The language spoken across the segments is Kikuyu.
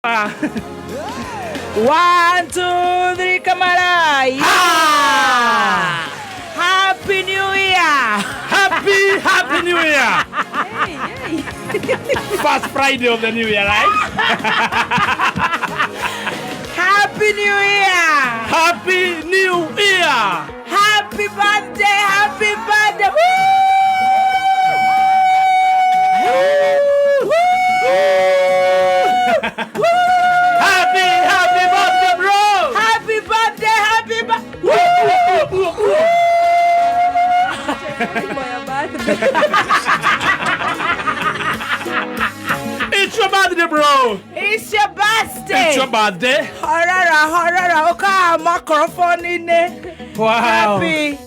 One, two, three, kamara. Yeah. Happy New Year. Happy, happy New Year! First Friday of the New Year, right? Happy New Year. Happy New Year! Happy birthday. Happy birthday. Woo! Woo! Happy, happy birthday, bro! Happy birthday. Happy birthday. It's your birthday, bro! It's your birthday. It's your birthday. Horror, horror. Okay, microphone in there. Wow. Happy,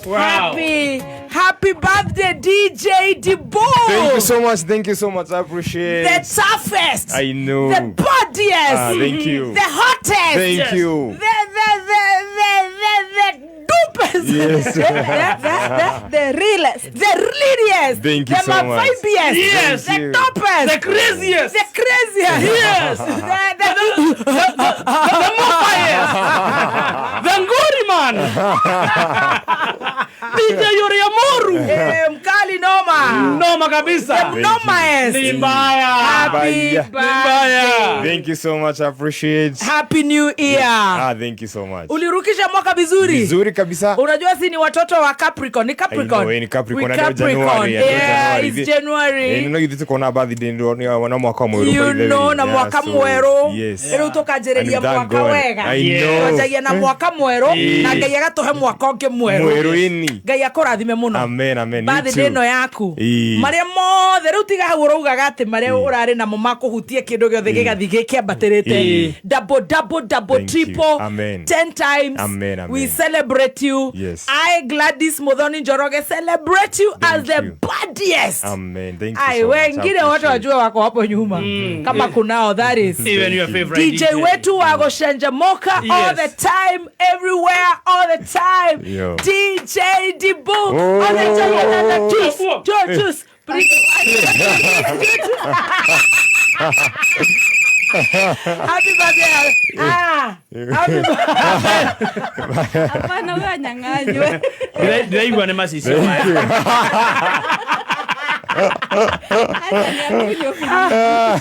Wow. happy, happy birthday, DJ Debo. Thank you so much. Thank you so much. I appreciate. The toughest. I know. The bodiest. Ah, thank you. The hottest. Thank Yes. you. The dopest. Yes. The realest. The realest. Thank you the so much. mavibiest. Yes. The Thank you. toppest. The craziest! The craziest. Yes. The The Mofiest! The Ngori man! DJ Yoriamoru! eh, mkali noma. Noma kabisa! Nomaest. Ni mbaya! Happy Mbaya. Ni birthday. mbaya! Thank you so much. I appreciate. Happy New Year. Ah, thank you so much. Ulirukisha mwaka vizuri. Vizuri kabisa. Unajua si ni watoto wa Capricorn, ni Capricorn. I know, eh, ni Capricorn, We na ndio January, Yeah, ndio January. it's January. Eh, no githĩ tukona birthday ndio na mwaka mwerũ You by the way. know, na Yeah, mwaka so, mwerũ Yes. rĩu tũkanjĩrĩria And thank mwaka God. wega I Yeah. know. twanjagia na mwaka mwerũ na ngai agatũhe mwaka ũngĩ mwerũ Mwerũ ini. ngai akũrathime mũno Amen, amen. You birthday too. ĩno yaku Ĩĩ. marĩa mothe rĩu tiga hau ũraugaga atĩ marĩa ũrarĩ namo makũhutie kĩndũ gĩothe gĩgathiĩ gĩkĩambatĩrĩte Ĩĩ. double double double Thank you. triple Amen. 10 times Amen, amen. we celebrate you Yes. I Gladys Muthoni Njoroge celebrate you as Thank the you. baddest Amen. Thank you ai so much. I wengine wote appreciate. wajue wako hapo nyuma kama kunao that is Even your favorite DJ wetu wa gũcenjamoka all Yes. the time everywhere all the time Yo. DJ Dibu Oh. all the time juice Oh. juice juice Happy birthday ah happy birthday Hapana, huyo anyang'anywe. Ndĩraigua nĩ macicio maya. Acha niakunywe.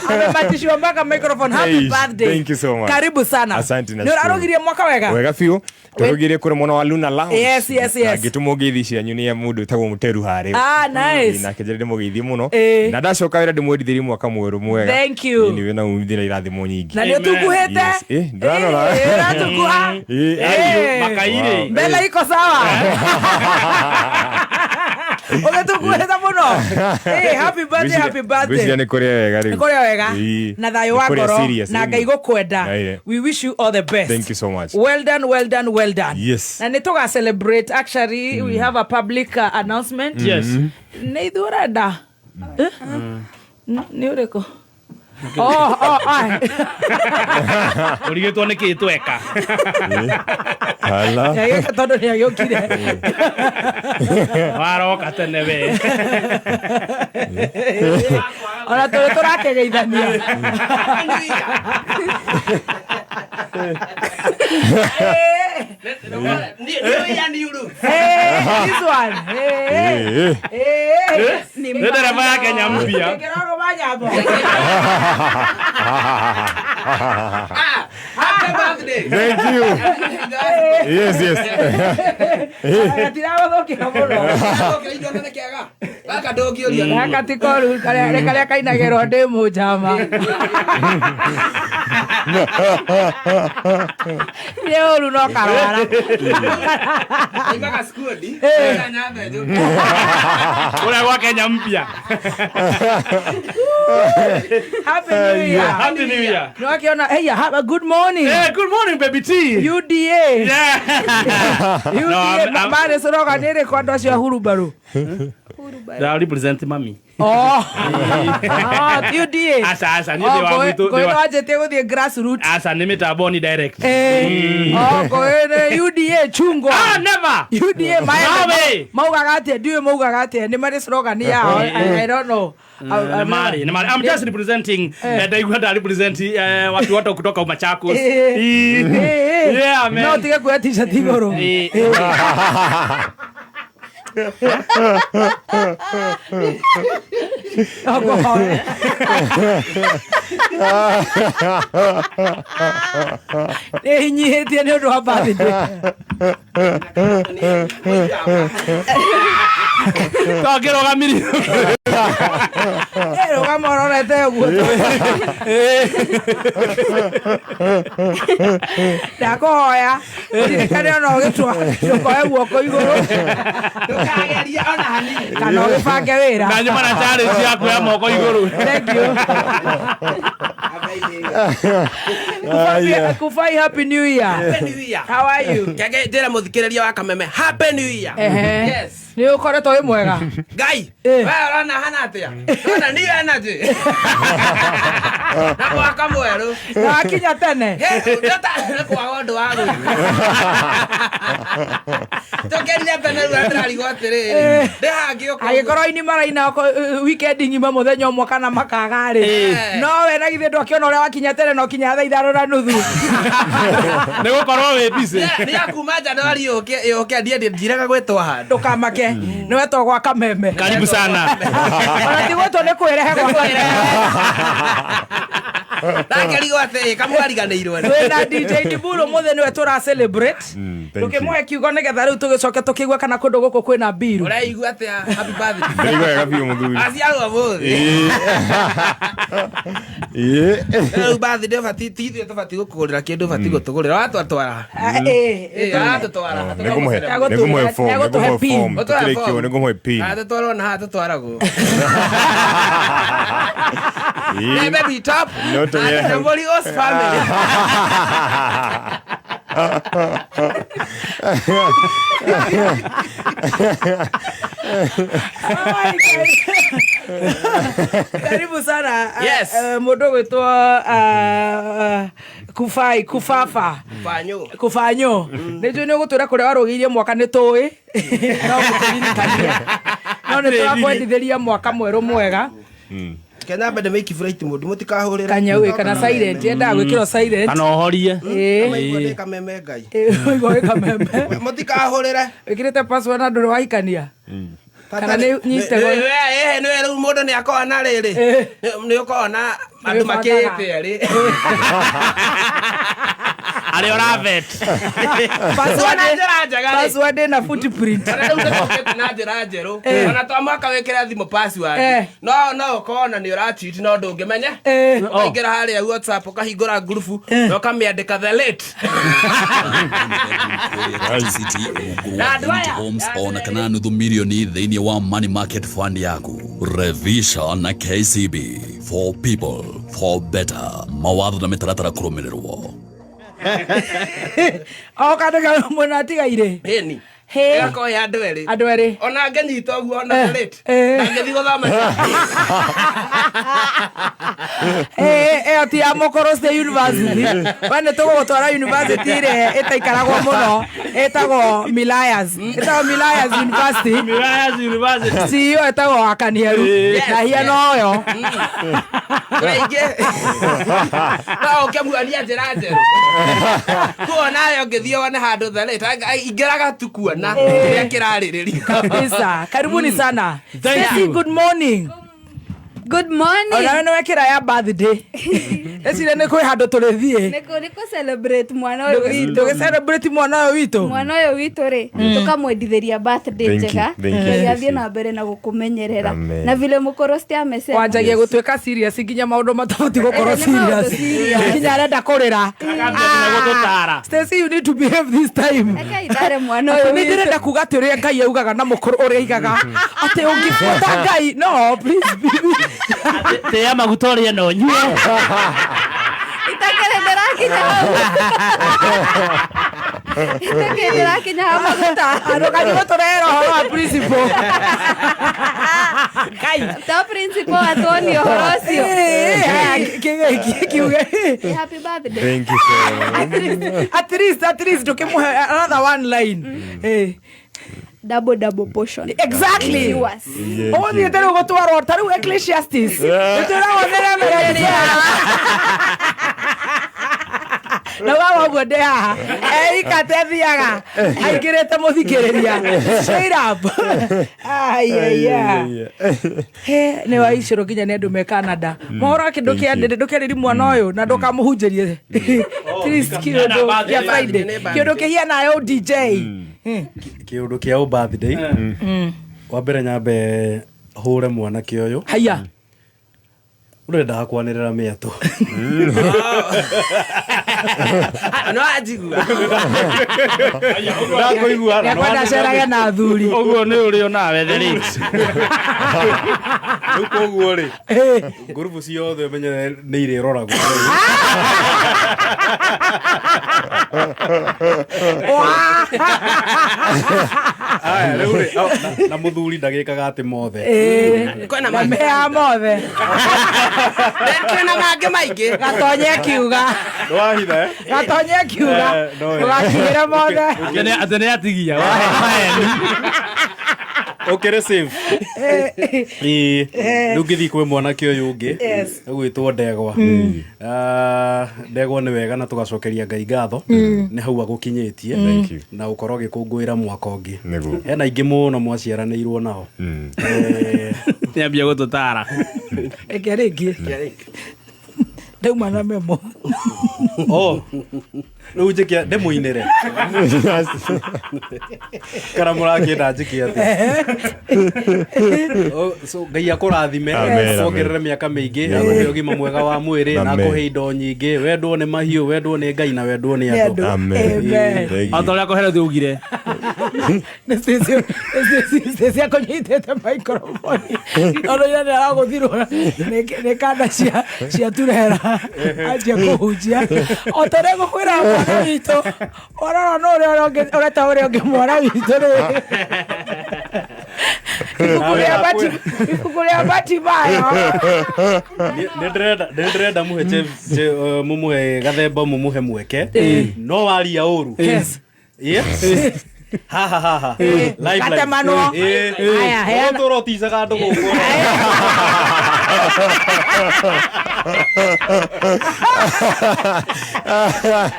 amebatishwa mpaka microphone happy Hey, birthday thank you so much. karibu sana Asante, nĩ nashukuru. ũrarugirie mwaka wega Wega biũ tũrugire kũrĩ mwena wa Luna Lounge. Yes. Na ngĩtũmwo ngeithi cianyu nĩ mũndũ wĩtagwo Mũteru harĩa. Ah, nice. Nake njĩra ndĩmũgeithie mũno. Ĩĩ. Na ndacoka wĩra ndĩmwendithĩrie mwaka mwerũ mwega. Thank you. Ĩĩ, nĩ wĩna umithio na irathimo nyingĩ. na nĩ ũtunguhĩte Yes. Eh, ndĩrarora. Eh, ũratunguha Ĩĩ, ai. Eh. Makairĩ. mbele iko sawa ũgĩtunguhĩte mũno Eh, happy birthday happy birthday Ngwĩciria nĩ kũrĩa wega rĩu. nĩ kũrĩa wega Ĩĩ. na thayũ Nĩ wa kũrĩa ngoro serious, na ĩĩ. ngai gũkwenda Aye. we wish you all the best Thank you so much. well done well done well done Yes. na nĩ tũga celebrate actually we have a public announcement Yes. nĩ ithuĩ ũrenda Eh? Nĩ ũrĩkũ Oh, oh, ai. Ũrigĩtwo nĩ kĩĩ tweka? Hala. Agĩũka tondũ nĩ agĩũkire Waroka tene we. ona tũrĩ tũrakegeithania Eh, this one. Eh, Ĩĩ, ĩĩ. eh. Ni Nĩ ndereba ya Kenya mpya. Ngĩrorwo manyambo. Thank you. Yes. Gatiragũthũkĩra mũno gaka ti koru karĩa nĩ karĩa kainagĩrwo ndĩ mũnjama nĩ ũru no karwara Kũrĩa gwa Kenya mpya. Happy New Year. Happy New Year. Nĩ wakiona hey, have a good morning Hey, good morning baby T. UDA Yeah. No, UDA I'm- marĩ cũroga nĩ ĩrĩkũ andũ acio a hurumbarũ Ndĩra represent mami. Oh. Ah, UDA. Aca aca niĩ ndĩ wa gwitũ. Ngũĩ wanjĩtie gũthiĩ grassroots. Aca nĩ mĩtambo-ni direct. Eh. Oh, ngũĩ nĩ UDA chungwa. Ah, never. UDA No maembe way. maugaga atĩa ndiũĩ maugaga atĩa nĩ marĩ slogan yao. I don't know. Nĩ marĩ, nĩ marĩ. I'm just representing ndaigua nda represent watu wote kutoka Machakos. Eh. Eh, eh. Yeah, man. No tige kuoya t-shirt igũrũ. Eh. Alcohol. Nĩ hinyihĩtie nĩ ũndũ wa birthday. Twakĩrũgamirie. Eh, rũgama ũrorete ũguo. Ndakũhoya ũririkane ona ũgĩtua ndũkoe guoko igũrũ Ndũkagerie ona hanini. kana ũgĩbange wĩra. Na nyuma na challenge ya kuoya moko igũrũ. Thank you. Kufai, happy new year. Happy New Year. How are you? Kenge njĩre mũthikĩrĩria wa Kameme Happy New Year. Ehe. Yes. Nĩ ũkoretwo wĩ mwega. Ngai, Eh. we ũrona hana atĩa? Ũrona new energy. Na mwaka mwerũ. Na wakinya tene. He, nĩ kwaga ũndũ wa gwĩka. Tũkĩrire tene rĩu ndĩrarigwo atĩrĩrĩ. Ndĩ hangĩ ũkauga. Angĩkorwo ini maraina weekend ng'ima mũthenya ũmwe kana makaga rĩ Eh. no we na githĩ ndwakĩona ũrĩa wakinya tene no kinya thaa 5:30. Nĩ gũkorwo wĩ busy. Nĩ ya kuma Januari yũke yũke ndiĩ njiraga gwĩtwo handũ. Ndũkamake nĩ wetwo gwa Kameme. Karibu sana. Ona ti gwĩtwo nĩ kwĩrehe gwa Kameme. Ndakĩrigwo atĩ kamwariganĩirwo nĩ. Twĩna DJ Diburu mũthĩ nĩwe tũra celebrate. Thank you. Tũkĩmũhe kiugo nĩgetha rĩu tũgĩcoke tũkĩigue kana kũndũ gũkũ kwĩna mbiru. Ũraigua atĩa happy birthday? Ndaigua wega biũ mũthuri. Aciarwo ũmũthĩ. Ĩĩ. Rĩu birthday ũbatiĩ ti ithuĩ tũbatiĩ gũkũgũrĩra kĩndũ ũbatiĩ gũtũgũrĩra watwatwara. Eh, Watũtwara. Nĩngũmũhe Nĩgũtũhe- nĩngũmũhe form, nĩgũtũhe nĩngũmũhe pin. form. Tũkĩrĩ kĩo nĩngũmũhe pin. Atũtwarwo na haha tũtwaragwo. Ĩĩ. Baby top. No tũgĩre And the hau. Holy Ghost family. Oh my God. Karibu sana. Yes. Mũndũ ũgwĩtwo Kufai Kufafa Banyo. Kufanyo nĩ njũĩ nĩ ũgũtwĩra kũrĩa warũgĩirie mwaka nĩ tũĩ no gũtũririkania no nĩ tũrakwendithĩria mwaka mwerũ mwega. Kenya mbende make flight mode mutikahurira. Kanyau ĩ kana silent yendaga gwĩkĩrwo silent. Kana ũhorie. Ĩĩ. Maigua ndĩ Kameme Ngai. Ĩĩ, ũigua wĩ Kameme. Mutikahurire. Wĩkĩrĩte password na ndũrĩ wahikania kana nĩ nyitagwo. Nĩ rĩu mũndũ nĩ akona rĩrĩ. Eh. Nĩ ũkona andũ Nĩwĩbangaga. makĩte rĩ. Arĩa ũravet. Password Na njĩra njega rĩ. password ĩna footprint. Ona rĩu tũkĩte na njĩra njerũ. Ona to mwaka wĩkĩre thimũ password. Eh. No no ũkona nĩ ũracheat no ndũngĩmenya. Eh. Ũkaingĩra harĩa WhatsApp ũkahingũra ngurubu na ũkamĩandĩka the late. City rungu Na rwa andũ aya. Homes ona kana nuthu milioni thĩinĩ wa money market fund yaku Revisha na KCB for people for better mawatho na mĩtaratara kũrũmĩrĩrwo. O kandũ ka mwena atigaire. Hĩni. Hĩ. Ĩgakorwo ya andũ erĩ. Andũ erĩ. Ona ngĩnyita ũguo ona Eh, the late. eh. Ndangĩthiĩ gũthoma. Ĩyo ti ya Mokoro State University. We nĩ tũgũgũtwara university ĩrĩa ĩtaikaragwo mũno ĩtagwo Milayas. Ĩtagwo Milayas University. Milayas University. CEO ĩtagwo Wakanieru na hiano ũyũ. Kaingĩ. No ũkĩmuonia njĩra njerũ. Kuona yo ngĩthiĩ wone handũ the late. Ingĩraga tu kuona kĩrĩa kĩrarĩrĩrio. Kabisa. Karibuni sana. Thank Stacy, you. good morning. Good morning. Onawe nĩ wekĩra ya birthday. Ecire nĩ kwĩ handũ tũrĩthiĩ. Nĩ kũ celebrate mwana ũyũ witũ. Tũgĩ celebrate mwana ũyũ witũ. Mwana ũyũ witũ rĩ tũkamwendithĩria birthday Thank you, njega thank you. Ngai athiĩ na mbere na gũkũmenyerera Amen. na vile mũkorosti amesema Wanjagia gũtuĩka serious nginya maũndũ matabatiĩ gũkorwo Eh, nĩ maũndũ serious. serious. Nginya arenda kũrĩra. Akambia gũtũtara. Stacy, you need to behave this time. Reke ithare mwana ũyũ Atĩ nĩ witũ. ndĩrenda kuga atĩ ũrĩa Ngai augaga na mũkũrũ ũrĩa aigaga atĩ ũngĩbuata Ngai no please baby. Tĩa maguta ũrĩe na ũnyue. Itakĩrĩ ndĩrakinya hau. Nĩkĩ ndĩrakinya ha maguta? Ndũkanyuo tũrera ũhoro wa principal. Kai. Ta principal atuonie ũhoro ũcio. Kiuge. Happy birthday. Thank you so much. At least ndũkĩmũhe another one line. Eh. Double double portion. Exactly. Yours. Ũgũthiĩte rĩu gũtwarwo ta rĩu Ecclesiastes. Nĩtwĩragwo nĩremereria. Na waga ũguo ndĩ haha eikate athiaga aingĩrĩte mũthikĩrĩria straight up. Aiya, nĩ waicũrũ nginya nĩ andũ me Canada mohoro ake. Thank you. Ndũkĩarĩri mwana ũyũ na ndũkamũhunjĩrie. Please, kĩũndũ kĩa Friday, kĩũndũ kĩhiana yo DJ. Kä å ndå kä a birthday wa mbere, nyambe hũre mwanake ũyũ. Haya. Ũrendaga kwanĩrĩra mĩatũ. No anjigua. Ndakũigua. Nĩakwenda acerage na athuri. Ũguo nĩ ũrĩ onawe the rate. Rĩu koguo rĩ, ngurubu ciothe ũmenye nĩ irĩroragwo. Aya, rĩu rĩ, na mũthuri ndagĩkaga atĩ mothe. Kwĩna na mangĩ. mea mothe. Kwĩna mangĩ maingĩ. Gatonye kiuga. Nĩwahitha, eh? Gatonye kiuga. Eh, no, eh. Ndũgakinyĩre mothe. Atĩ nĩ atigia. Ũkĩrĩ safe. Ĩĩ. Rĩu ngĩthiĩ kwĩ mwanake ũyũ ũngĩ ũgwĩtwo Ndegwa. Ah, Ndegwa, nĩ wega na tũgacokeria Ngai ngatho nĩ hau agũkinyĩtie. Thank you. Na ũkorwo ũgĩkũngũĩra mwaka ũngĩ. Nĩguo. Hena aingĩ mũno mwaciaranĩirwo nao. Nĩ ambia gũtũtara. Reke rĩngĩ ndauma na memo. Oh, rĩu njĩke ndĩmũinĩre kana mũrakĩenda njĩke atĩa? Oh, so Ngai akũrathime. Amen. Wongerere mĩaka mĩingĩ, akũhe ũgima mwega wa mwĩrĩ na Amen. akũhe indo nyingĩ, wendwo nĩ mahiũ, wendwo nĩ Ngai na wendwo nĩ Nĩ andũ. andũ. Amen. Amen. Thank O ta you. ũrĩa kũhere ugire. Nĩ Stacy akũnyitĩte microphone tondũ ira nĩ aragũthirwo nĩ kanda cia turera anjia kũhunjia o ta ũrĩa ngũkwĩra mwana witũ warora nũ ũrĩa ũreta ũrĩa ũngĩ mwana witũ rĩ, ibuku rĩa Batimayo. Nĩ ndĩrenda mũhe mumuhe gathemba, mumuhe mweke, no waria ũru. Yes. Yes. Haha haha live live. Gatemanwo. Aya, heana. Ũtũra ũticaga andũ gũkũ.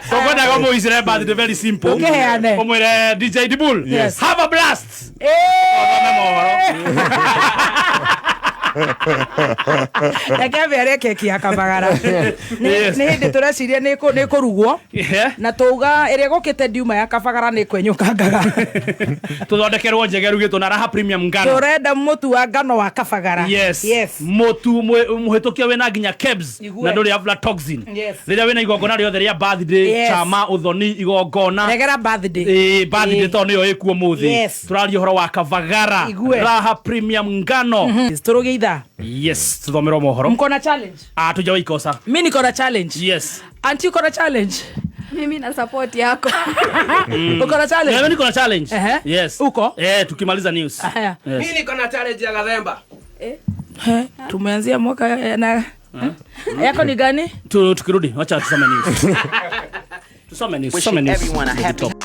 Tũkwendaga ũmũicĩre birthday very simple. Ũkĩheane. Ũmwĩre DJ Dibul. Yes. Have a blast. Ũthome reke ambe arĩe keki ya kabagara. Yes. Nĩ hĩndĩ tũreciria nĩ kũrugwo Yeah. na tũuga ĩrĩa ĩgũkĩte ndiuma ya kabagara nĩ kwenyũkangaga. Tũthondekerwo njega rugĩtwo na Raha Premium ngano. Tũrenda mũtu wa ngano wa kabagara. Yes. Yes. Mũtu mũhĩtũkia wĩna nginya kebs. Igue. Na ndũrĩ aflatoxin. Yes. Rĩrĩa wĩna igongona rĩothe rĩa birthday, Yes. chama, ũthoni, igongona. Regera birthday. Ĩĩ, birthday Ĩĩ. tondũ nĩyo ĩkuo mũthĩ. Yes. Tũraria ũhoro wa kabagara. Igue. Raha Premium ngano. Tũrũgie ithaa. Yes, tuthomerwo mohoro. Mko na challenge? Ah, tuja ikosa. Mi niko na challenge. Yes. Anti, uko na challenge? Mimi na support yako. Uko na challenge? Mimi niko na challenge. Ehe. Yes. Uko? Eh, tukimaliza news. Haya. Yes. Mi niko na challenge ya Gathemba. Eh? Eh, tumeanzia mwaka na yako ni gani? Tukirudi, wacha tusome news. Tusome news. Tusome Wishing news. everyone a happy Top.